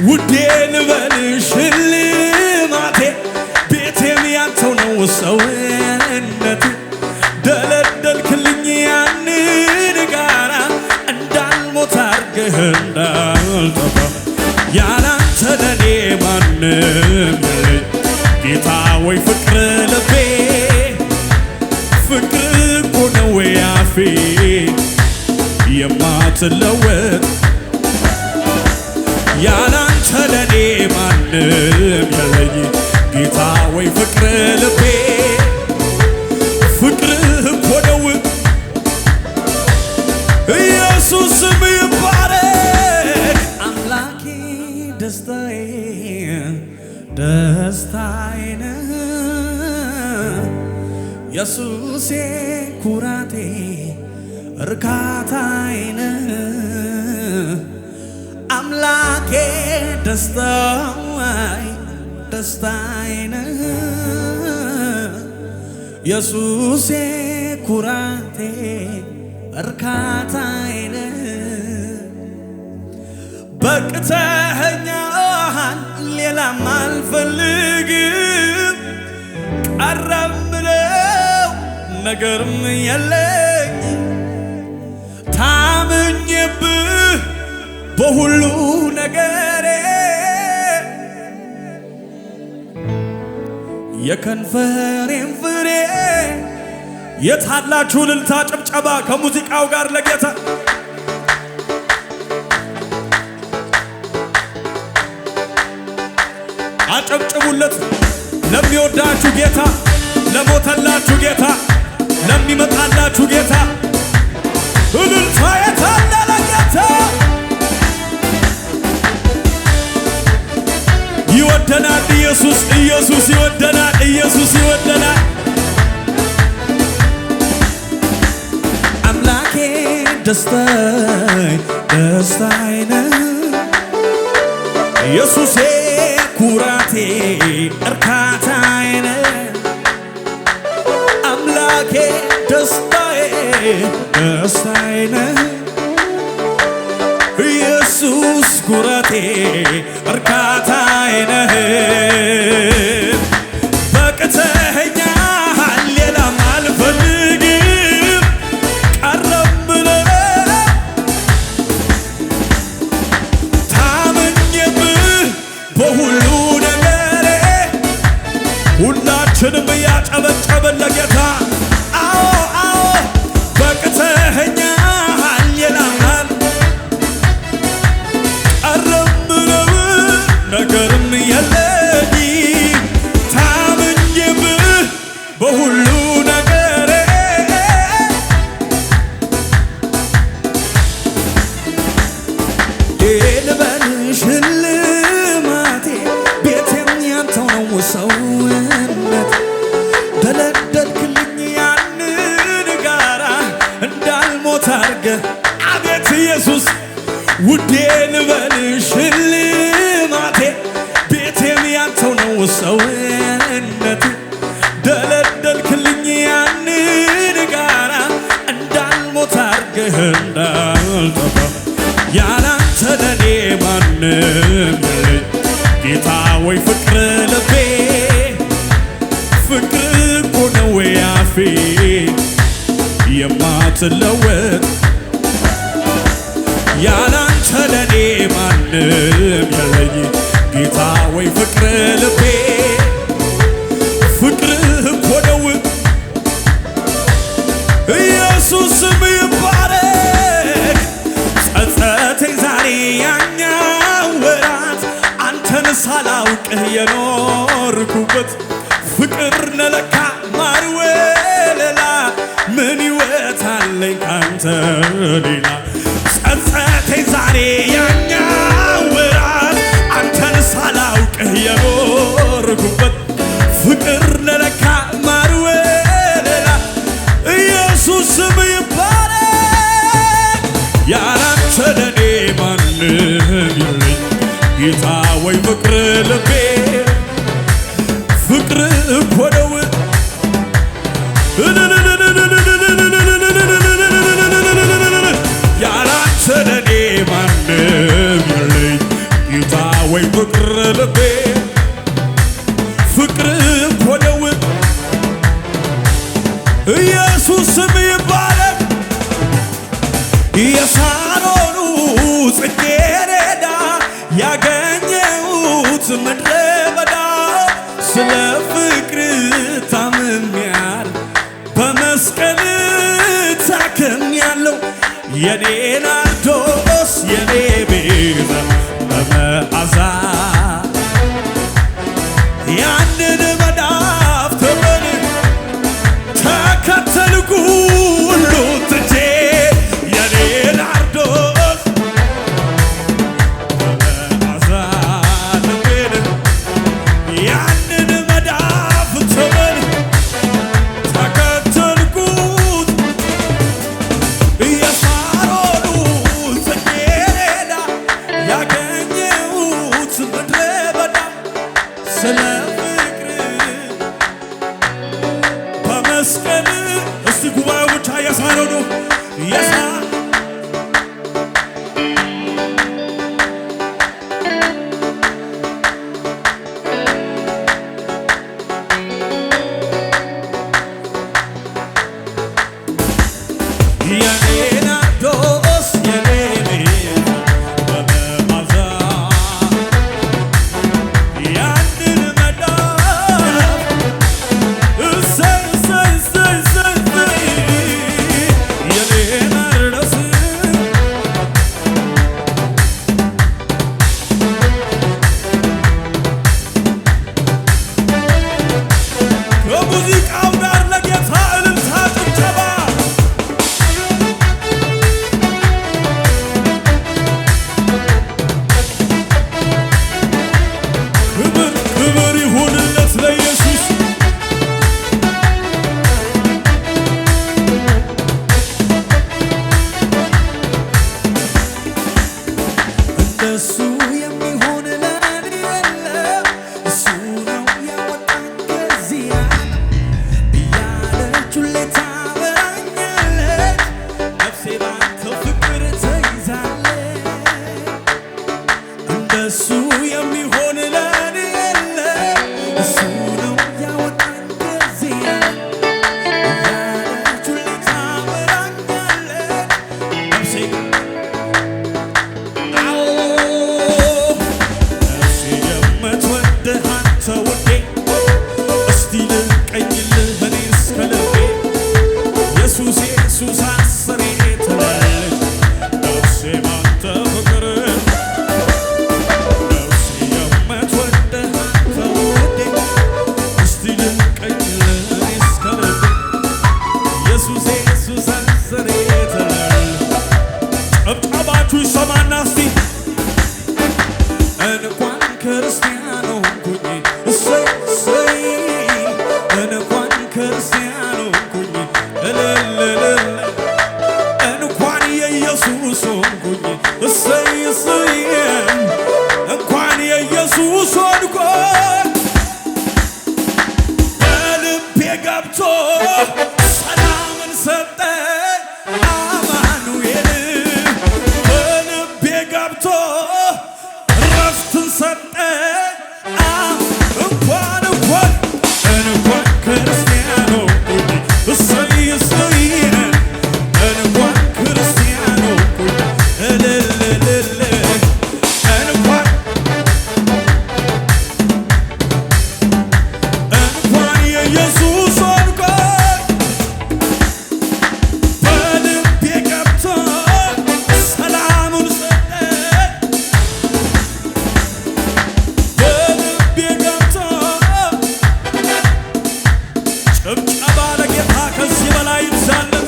ውዴ ልበል ሽልማቴ ቤቴም ያንተው ነው ሰውነቴ ደለደልክልኝ ያንን ጋራ እንዳልሞት አርገህ እንዳልጠፋ ያላንተ ለኔ ማንም የለኝ ጌታ ወይ ፍቅር ልቤ ፍቅር እኮ ነው ያፌ የማትለወጥ ያላንተ ለኔ ማንም የለኝ ጌታ ወይ ፍቅር ልቤ ፍቅርህ እኮ ነው ኢየሱስ ስም ይባረክ አምላኬ ደስታዬ ደስታዬ ነህ ኢየሱሴ ኩራቴ እርካታዬ ነህ አምላኬ ደስታዬ ደስታዬ ነህ ኢየሱሴ ኩራቴ እርካታዬ ነህ በቅተኸኛል ሌላም አልፈልግም ቀረምለው ነገርም የለኝ ታምኜብህ በሁሉ ነገሬ የከንፈሬን ፍሬ የታላችሁ እልልታ ጭብጨባ ከሙዚቃው ጋር ለጌታ አጨብጭቡለት። ለሚወዳችሁ ጌታ፣ ለሞተላችሁ ጌታ፣ ለሚመጣላችሁ ጌታ እልልታ የታለ ለጌታ? ይወደናል ኢየሱስ፣ ኢየሱስ ይወደናል፣ ኢየሱስ ይወደናል። አምላኬ ደስታዬ ደስታዬ ነህ ኢየሱሴ ኩራቴ እርካታዬ ነህ አምላኬ ደስታዬ ደስታዬ ነህ ኢየሱስ ኩራቴ እርካታዬ ነህ። በቅተኸኛል ሌላም አልፈልግም ቀረም ብለህ ታምኜብህ በሁሉ ነገሬ ሁላችንም እያጨበጨብን ለጌታ አዎ አዎ በቅተኸኛል ሌላም ቀረምለው ነገርም የለኝ ታምኜብህ በሁሉ ነገሬ ልበል ሽልማቴ ቤቴም ያንተው ነው ሰውነት ደለደልክልኝ ያንን ጋራ እንዳልሞት አርገህ አቤት ኢየሱስ ውዴ ልበል ሽልማቴ ቤቴም ያንተው ነው ሰውነት ደለደልክልኝ ያንን ጋራ እንዳልሞት አርገህ እንዳልጠፋ ያላንተ ለኔ ማንም የለኝ ጌታ ወይ ፍቅር ልቤ ፍቅር እኮ ነው ያፌ የማትለወጥ ያላንተ ለኔ ማንም የለኝ ጌታ ወይ ፍቅር ልቤ ፍቅርህ እኮ ነው ኢየሱስ ስም ይባረክ። ጸጸተኝ ዛሬ ያኛው ወራት አንተን ሳላውቅህ የኖርኩበት ፍቅር ነለካ ማር ወለላ ምን ሕይወት አለኝ ካንተ ሌላ። ጸጸተኝ ዛሬ ያኛው ወራት አንተን ሳላውቅህ የኖርኩበት ፍቅር ነለካ ማር ወለላ ኢየሱስ ስም ይባረክ። ያላንተ ለኔ ማንም የለኝ ጌታ ወይ ፍቅር ልቤ ፍቅር እኮ ነው ያላንተ ለኔ ማንም የለኝ ጌታ ወይ ወይ ፍቅር ልቤ ፍቅር እኮ ነው ኢየሱስ ስም ይባረክ። የሳሮኑ ጽጌረዳ ያገኘሁት ምድረ በዳ ስለ ፍቅር ታምሜያለሁ በመስቀል ታክሜያለሁ የኔ ናርዶስ የኔ ቤዛ በመዓዛ ያንን መዳፍ ተመን ተከተልኩ ሁሉ ትቼ የኔ ናርዶስ በመዓዛ ልቤን ያንን መዳፍ ተመን ተከተልኩት የሳሮኑ ጽጌረዳ ያገኘሁት ምድረ በዳ ስለ ፍቅር በመስቀል። እስቲ ጉባኤው ብቻ የሳሮኑ የሳ የኔ ናርዶስ የኔ ቤዛ በመዓዛ ያንን መዳፍ እሰይ እሰይ እሰይ እሰይ እሰይ የኔ ናርዶስ ከሙዚቃው ጋር ለጌታ እልልታ ጭብጨባ። ክብር ክብር ይሁንለት ለኢየሱስ። እንደሱ የሚሆን ለኔ የለም፣ እሱ ነው ያወጣኝ ከዚህ ዓለም እያለች ሁሌ ታበራኛለች፣ ነፍሴ ባንተ ፍቅር ተይዛለች። እንደሱ የሚሆን ለኔ የለም፣ እሱ ነው ያወጣኝ ከዚህ ዓለም እያለች ሁሌ ታበራኛለች፣ ነፍሴ አዎ ነፍሴ የምትወድህ አንተ ውዴ እስቲ ልቀኝልህ እኔ እስከ ልቤ ኢየሱስ ኢየሱስ አስሬ ትላለች ነፍሴ ባንተ ፍቅር። ነፍሴ የምትወድህ አንተ ውዴ እስቲ ልቀኝልህ እኔ እስከ ልቤ ኢየሱስ ኢየሱስ አስሬ ትላለች። ጭብጨባችሁ ይሰማና እስቲ እንኳን ክርስቲያን ሆንኩኝ እሰይ እሰይ እንኳን ክርስቲያን ሆንኩኝ እልል እልል እንኳን የኢየሱስ ሆንኩኝ እሰይ እሰይ እንኳን የኢየሱስ ሆንኩኝ በልቤ ገብቶ ሰላምን ሰጠኝ አማኑኤል በልቤ ገብቶ ረፍትን ሰጠኝ እንኳን እንኳን እንኳን ክርስቲያን ሆንኩኝ እሰይ እሰይ እንኳን ክርስቲያን ሆንኩኝ እልል እልል እንኳን እንኳን የኢየሱስ ሆንኩኝ በልቤ ገብቶ ሰላሙን ሰጠኝ በልቤ ገብቶ። ጭብጨባ ለጌታ ከዚህ በላይ ይብዛለት።